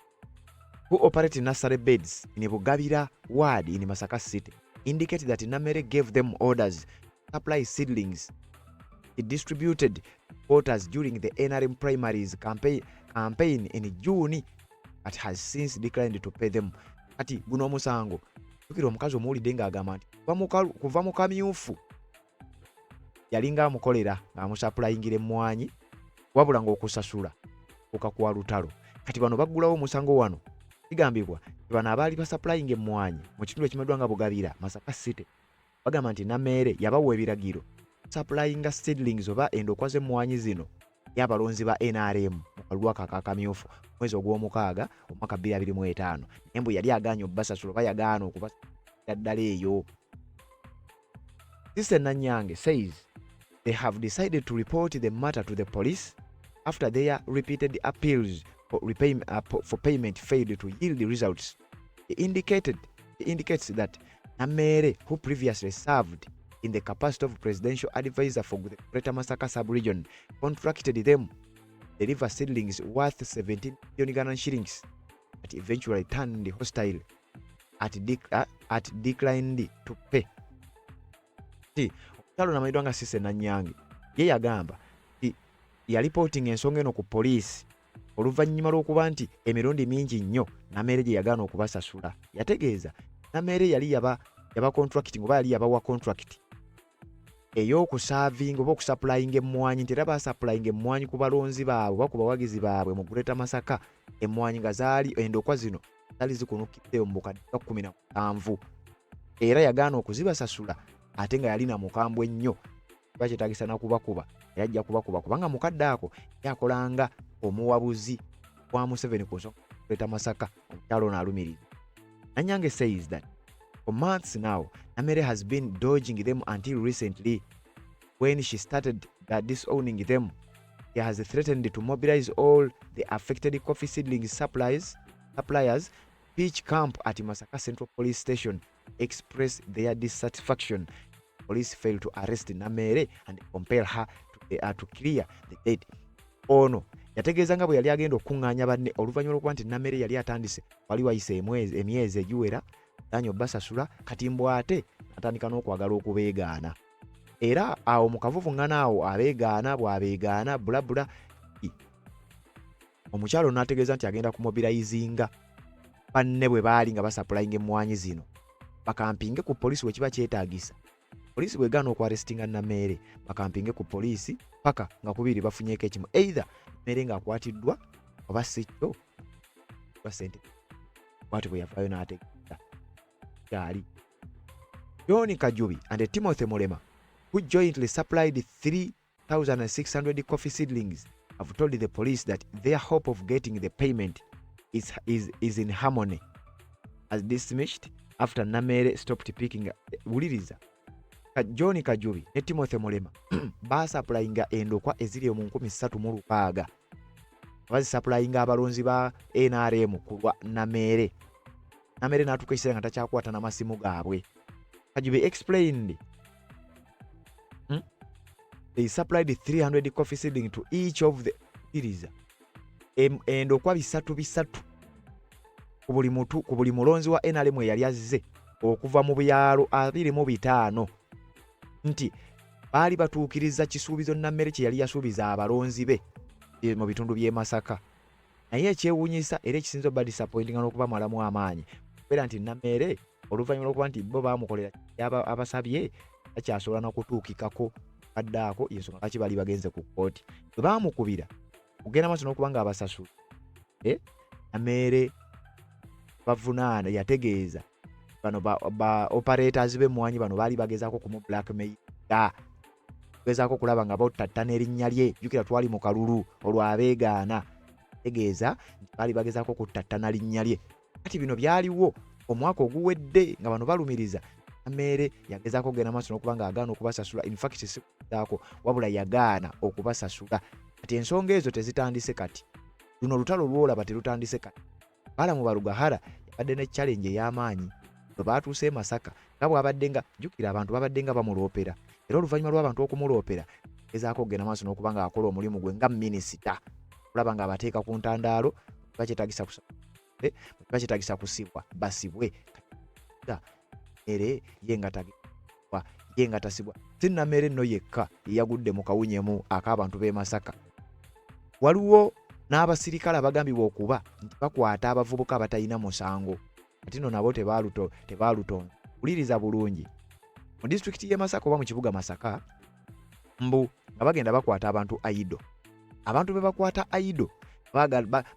who operate nursery beds in Bugabira ward in Masaka City, indicate that Namere gave them orders to supply seedlings he distributed voters during the NRM primaries campaign in June, but has since declined to pay them. Kati guno omusango, jjukira omukazi omuwulidde ng'agamba nti kuva mu kamyufu yalinga amukolera ng'amusapulayingira emmwanyi, wabula ng'okusasula kuka kwa lutalo. Kati bano baggulawo omusango wano. Kigambibwa nti bano abaali basapulayinga emmwanyi mu kitundu ekimanyiddwa nga Bugabira, Masaka City, bagamba nti Nameere yabawa ebiragiro sapulayinga seedlings oba endokwa z'emmwanyi zino y'abalonzi ba NRM mu kalulu ako akakamyufu mwezi ogw'omukaaga omwaka 2025, naye mbu yali agaanye obbasasula oba yagaana okubasasula ddala eyo. Sister Nanyange says they have decided to report the matter to the police after their repeated appeals for payment failed to yield results. He indicates that Namere, who previously served in the capacity of presidential advisor for the Greater Masaka sub-region, contracted them to deliver seedlings worth 17 million Uganda shillings, but eventually turned hostile at declined to pay. Ti omukyalo namanyiddwa nga Sise Nanyange ye yagamba nti yalipootinga ensonga eno ku poliisi oluvannyuma lw'okuba nti emirundi mingi nnyo Nameere gye yagaana okubasasula. Yategeeza Nameere yali yaba contract oba yali yabawa contract ey'okusaavinga oba okusapulayinga emmwanyi, nti era basapulayinga emmwanyi ku balonzi baabwe oba ku bawagizi baabwe mu Greater Masaka, emmwanyi nga zaali endokwa zino zaali zikunukiddeyo mu bukadde nga 17, era yagaana okuzibasasula ate nga yalina mukambwe nnyo, kiba kyetaagisa nakubakuba era ajja kubakuba, kubanga mukadde ako yakolanga omuwabuzi wa Museveni ku nsonga Greater Masaka. Omukyalo ono alumiriza. Nanyange says that for months now, Namere has been dodging them until recently when she started disowning them. He has threatened to mobilize all the affected coffee seedling suppliers pitch camp at Masaka Central Police Station express their dissatisfaction. Police failed to arrest Nameere and compel her to clear the debt. Ono yategeeza nga bwe yali agenda okukuŋŋaanya banne oluvannyuma lw'okuba nti Nameere yali atandise wali wayise emyezi egiwera gaanyi obasasula, kati mbu ate atandika n'okwagala okubeegaana. Era awo mu kavuvuŋŋana awo abeegaana bw'abeegaana bulabula, omukyalo n'ategeeza nti agenda kumobilizinga banne bwe baali nga basapulayinga emmwanyi zino bakampinge ku poliisi bwe kiba kyetaagisa. Poliisi bw'egaana okwarestinga Nameere, bakampinge ku poliisi paka nga kubiri bafunyeeko ekimu, either Nameere ng'akwatiddwa oba si kyo ba sente. Bw'atyo bwe yavaayo n'ategeeza kyali. John Kajubi and Timothy Mulema, who jointly supplied 3,600 coffee seedlings, have told the police that their hope of getting the payment is in harmony as dismissed after Namere stopped picking. Wuliriza, John Kajubi ne Timothy Mulema basapulayinga endokwa eziri mu 3600, bazisapulayinga abalonzi ba NRM ku lwa Nameere. Nameere n'atuuka ekiseera nga takyakwata n'amasimu gaabwe. Kajubi explained, They supplied 300 coffee seedling to each of the, wuliriza, endokwa bisatu bisatu ku buli mutu, ku buli mulonzi wa NRM eyali azze okuva mu byalo 25, nti baali batuukiriza kisuubizo Nammere kye yali yasuubiza abalonzi be mu bitundu by'e Masaka. Naye ekyewuunyisa era ekisinza obba disappointinga n'okubamalamu amaanyi kubeera nti Nammere oluvannyuma lw'okuba nti bo baamukolera abasabye, takyasobola nakutuukikako kadde ako. Yensonga lwaki baali bagenze ku kkooti. Bwe baamukubira kugenda maaso n'okuba nga abasasula, Nameere bavunaana yategeeza bano ba operators b'emmwanyi bano baali bagezaako kumu blackmail, gezaako okulaba nga bottattana erinnya lye. Jjukira twali mu kalulu, olwo abeegaana tegeeza nti baali bagezaako okuttattana linnya lye. Kati bino byaliwo omwaka oguwedde nga bano balumiriza Nameere yagezaako okugenda maaso n'okuba nga agaana okubasasula. In fact, sikuzaako, wabula yagaana okubasasula. Kati ensonga ezo tezitandise kati, luno olutalo lwolaba terutandise kati. Balamu Barugahara yabadde ne challenge ey'amaanyi bwe baatuuse e Masaka, nga bw'abadde nga jjukira abantu babadde nga bamuloopera, era oluvannyuma lw'abantu okumuloopera gezaako okugenda maaso n'okuba ng'akola omulimu gwe nga minisita okulaba ng'abateeka ku ntandaalo, bakyetagisa kusibwa basibwe. Ere ye nga tagwa, ye nga tasibwa. Si Nameere nno yekka yeyagudde mu kawunyemu ak'abantu b'e Masaka, waliwo n'abasirikale abagambibwa okuba nti bakwata abavubuka abatalina musango, ate no nabo tebaalutonda. Wuliriza bulungi, mu disitulikiti y'e Masaka oba mu kibuga Masaka, mbu nga bagenda bakwata abantu idle. Abantu be bakwata idle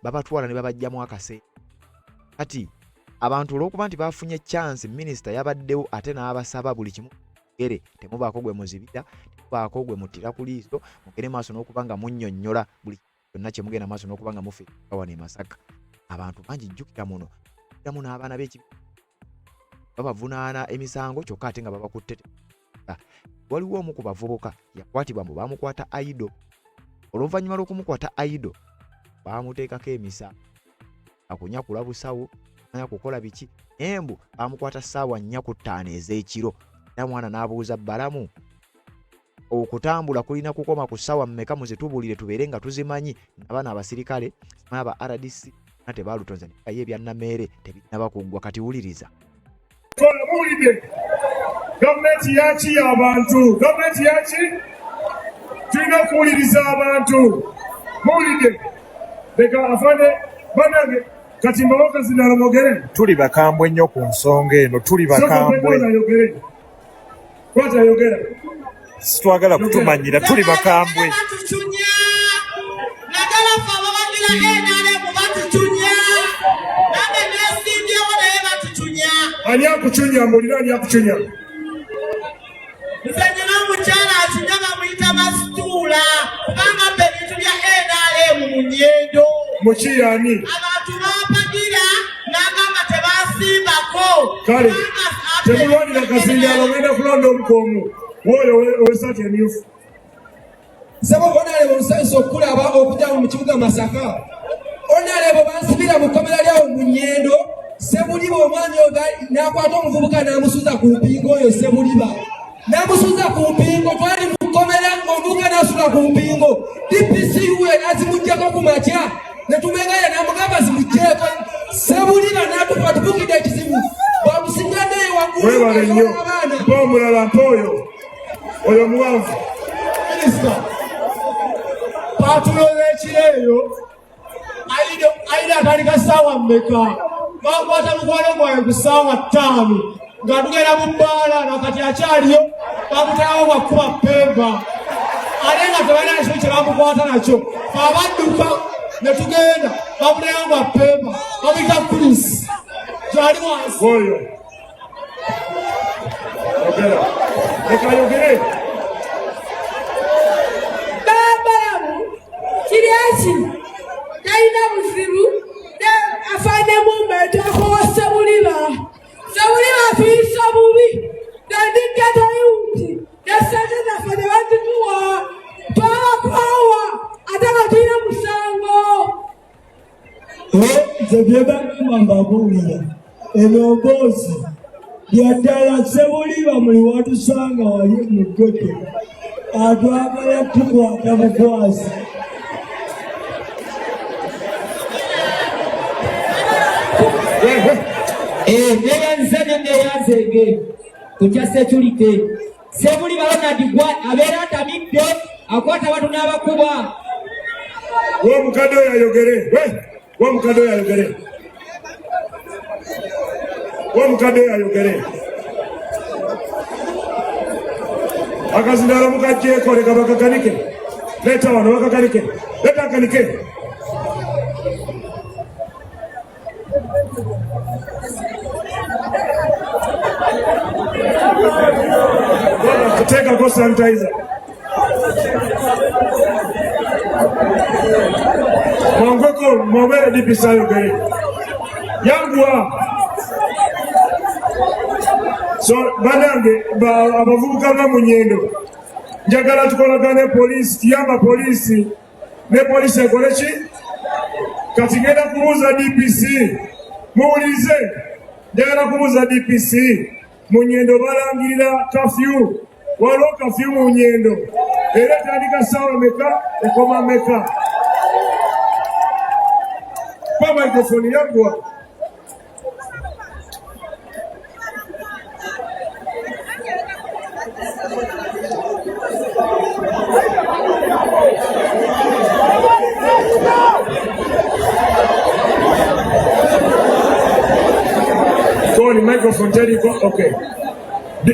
babatwala ne babajjamu akase. Kati abantu olw'okuba nti bafunye chance, minisita yabaddewo ate n'abasaba buli kimu gere, temubaako gwe muzibira, temubaako gwe muttira ku liiso, mugende maaso n'okuba nga munnyonnyola buli kyonna kye mugenda maaso n'okuba nga mufe wano e Masaka. Abantu bangi, jjukira muno ddamu n'abaana b'ekibi babavunaana emisango kyokka ate nga babakutte. Waliwo omu ku bavubuka yakwatibwa, mbu bamukwata idle. Oluvannyuma lw'okumukwata idle, bamuteekako emisa akunyakula busawo manya kukola biki, naye mbu bamukwata ssaawa 4 ku 5 ez'ekiro. Era mwana n'abuuza Balamu, okutambula kulina kukoma ku ssaawa mmeka? Muzitubulire tubeere nga tuzimanyi. Abaana abasirikale simanyi aba RDC na tebalutonze, naye ebya Nameere tebinnaba kuggwa. Kati wuliriza. Muwulidde, gavumenti yaki? Y'abantu. Gavumenti yaki? Tulina okuwuliriza abantu. Muwulidde, leka afande banange kati mbawo kazindaalo mwogere. Tuli bakambwe nnyo ku nsonga eno, tuli bakambwe. Ayogere, kwata, yogera. Sitwagala kutumanyira, tuli bakambwe. Batucunya, naddala ffe abawagira NRM batucunya. Nange nesimbyewo, naye batucunya. Ani akucunya? Mbulira, ani akucunya? Nze nyina omukyala acunya, bamuyita Masituula, kubanga mbe ebintu bya NRM mu nyendo. Muki yani? Abantu bampagira n'agamba tebasimbako. Kale temulwanira kazindaalo, ogenda kulonda omukomu woyo ow'esaati emyufu. Sebo Honorable, nsanyusa okukulaba okujja mu kibuga Masaka. Honorable, bansibira mu kkomera lyawo mu Nyendo. Sebuliba omwami oyo n'akwata omuvubuka n'amusuza ku mpingo oyo Sebuliba n'amusuza ku mpingo twali mu kkomera ng'omuvubuka n'asula ku mpingo DPCU n'azimuggyako ku makya ne tumegaya n'amugamba zimuggyeko Sebuliba n'atupa tupukidde ekizibu bamusigadde eyo waggulu Webale nnyo. abaana Mpa omulala, mpa oyo. Oyo omuwanvu. Minisita, paatulo z'ekiro eyo ayina atandika ssaawa mmeka? Bakwata mukwano gwange ku ssaawa 5 nga tugenda mu bbaala nakati akyaliyo, bamuterawo bwakuba pemba ate nga tebalina nakimu kye bamukwata nakyo. Abadduka ne tugenda bamuterawo bwa pemba, bamuyita Chris, gyali wansi. Oyo. Yogera. Leka ayogere. Babalamu kiri eki talina buzibu ne afande mumbe takowa Sebuliba. Sebuliba atuyisa bubi nendiggetoyunti ne sente zaffe ne bazituwa twabakoowa ate nga tulina musango. Nze bye bagamba mbabuulira eno mboozi bya ddala. Sebuliba muli watusanga wali mu ghetto atwagala tukwata bukwasi. Neyanza nnyo neyanzenge ku kya security. Sebuliba Ronald gwa abeera atamidde akwata abantu n'abakuba. W'omukadde oyo ayogere. W'omukadde oyo ayogere. W'omukadde oyo ayogere. Akazindaalo mukaggyeko, leka bakakanike. Leeta wano bakakanike. Leeta akanike. Teekako sanitizer. Mwangweko mwobere DPC ayogere. Yanguwa. So banange abavubuka ba Munyendo njagala tukolagane poliisi, tuyamba poliisi ne poliisi ekole ki? Kati ngenda kubuuza DPC, muwulirize, njagala kubuuza DPC, Munyendo balangirira kafyu, waliwo kafyu mu Nyendo era etandika ssaawa meka ekoma meka? Pa microphone yaggwa. Koni microphone teriko, okay.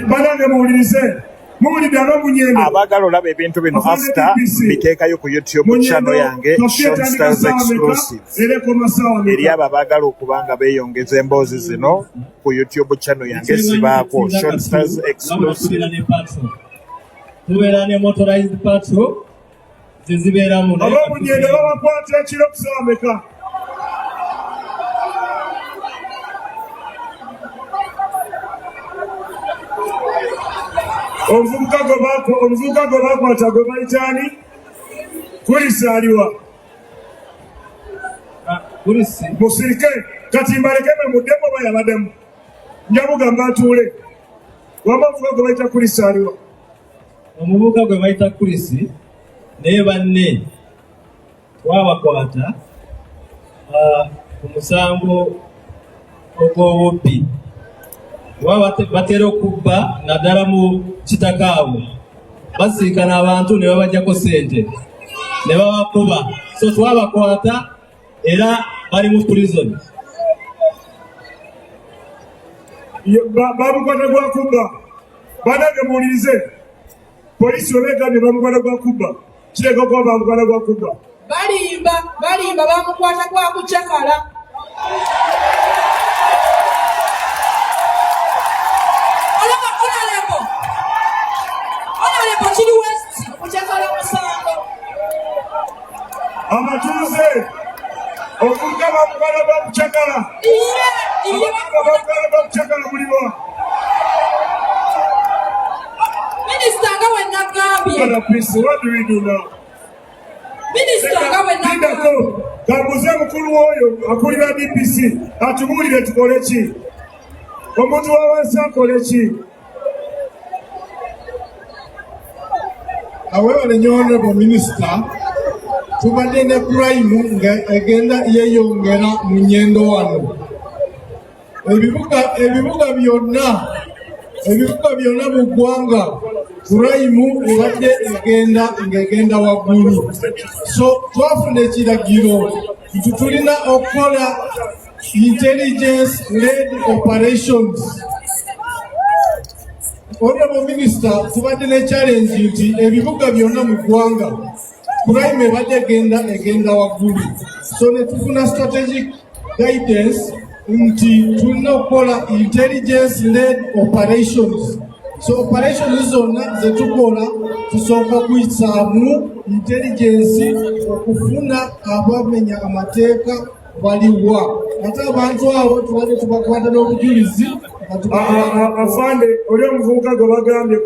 Banange muwulirize, muwulidde abamunyendo Abaagala olaba ebintu bino after mbiteekayo ku YouTube channel yange, Sean Stars Exclusive. Era ekoma ssaawa Eri meka? abo abaagala okuba nga beeyongeza emboozi zino ku YouTube channel yange sibaako Sean Stars Exclusive. Tubeera ne patrol, tubeera ne motorized patrol zezibeeramu. Ab'omunyendo babakwata ekiro ku ssaawa meka? Omuvubuka gwe bakwata gwe bayita ani? Kulisa aliwa? Kulisi. Musirike kati mbaleke mwe muddemu oba yabaddemu njamugamba atuule. Wama omuvubuka gwe bayita Kulisa aliwa? Omuvubuka gwe bayita Kulisi naye banne twabakwata ku musango ogw'obubbi kuba batera okubba naddala mu kitaka abo basiikana abantu ne babajjako ssente ne babakuba, so twabakwata era bali mu prison. Bamukwata gwa kubba. Banange muwulirize, poliisi oba egambye bamukwata gwa kubba, kireka okuba bamukwata gwa kubba. Balimba, balimba, bamukwata gwa kucakala. Olaba honorable, honorable kiri west kucakala musango. Abatuuze, omuvubuka bamukwata gwa kucakala. Iye iye. Abavubuka bamukwata gwa kucakala muliwa? Minisita, nga we nagambye. Brother Peace, what do we do now? Minisita, nga we nagambye. Lindako. Kambuze mukulu w'oyo akulira DPC atubuulire tukole ki? Omuntu wa wansi akole ki? Awebale nnyo Honorable Minister, tubadde ne crime nga egenda yeyongera mu Nyendo wano. Ebibuga ebibuga byonna ebibuga byonna mu ggwanga crime ebadde egenda ng'egenda waggulu. So twafuna ekiragiro nti tulina okukola intelligence led operations. Honorable Minister, tubadde ne challenge nti ebibuga byonna mu ggwanga crime ebadde egenda egenda waggulu, so ne tufuna strategic guidance nti tulina okukola intelligence led operations. So operations zonna zetukola tusooka kuyisaamu intelligence okufuna abamenya amateeka baliwa, ate abantu abo tubadde tubakwata n'obujulizi. Afande, oli omuvubuka gwe bagambye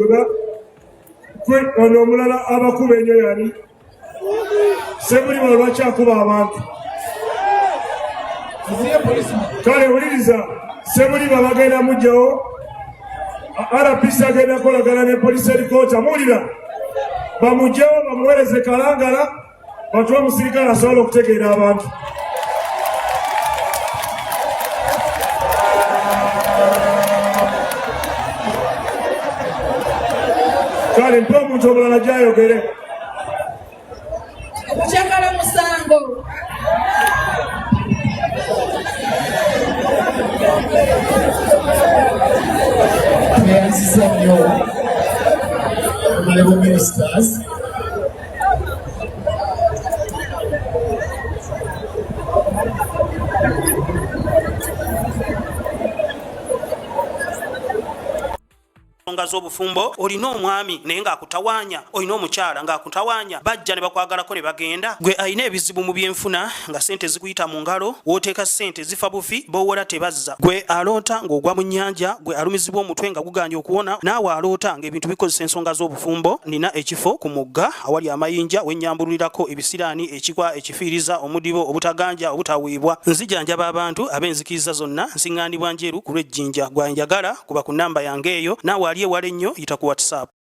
gwe ono omulala abakuba enyo yali Sebuliba, lwaki akuba abantu? Kale wuliriza, Sebuliba bagenda mugjawo, RPC agenda kolagana ne police headquarter. Muwulira, bamugjewo bamuweereze Kalangala, batuwe omusirikale asobola okutegeera abantu. Kale mpe omuntu omulala gyayogere. Okukyakala musango. Tweyanziza nnyo honorable ministers. Ensonga z'obufumbo, olina omwami naye ng'akutawaanya, olina omukyala ng'akutawaanya, bajja ne bakwagalako ne bagenda. Gwe alina ebizibu mu byenfuna nga ssente zikuyita mu ngalo, w'oteeka ssente zifa bufi, b'owola tebazza. Gwe aloota ng'ogwa mu nnyanja, gwe alumizibwa omutwe nga gugaanye okuwona, naawe aloota ng'ebintu bikozesa ensonga z'obufumbo, nnina ekifo ku mugga awali amayinja we nnyambululirako ebisiraani, ekikwa, ekifiiriza, omudibo, obutaganja, obutaweebwa. Nzijanjaba abantu ab'enzikiriza zonna, nsiŋŋaanibwa Njeru ku lw'e Jinja. Gwe anjagala kuba ku nnamba yange eyo, naawe ali ewala ennyo yita ku WhatsApp.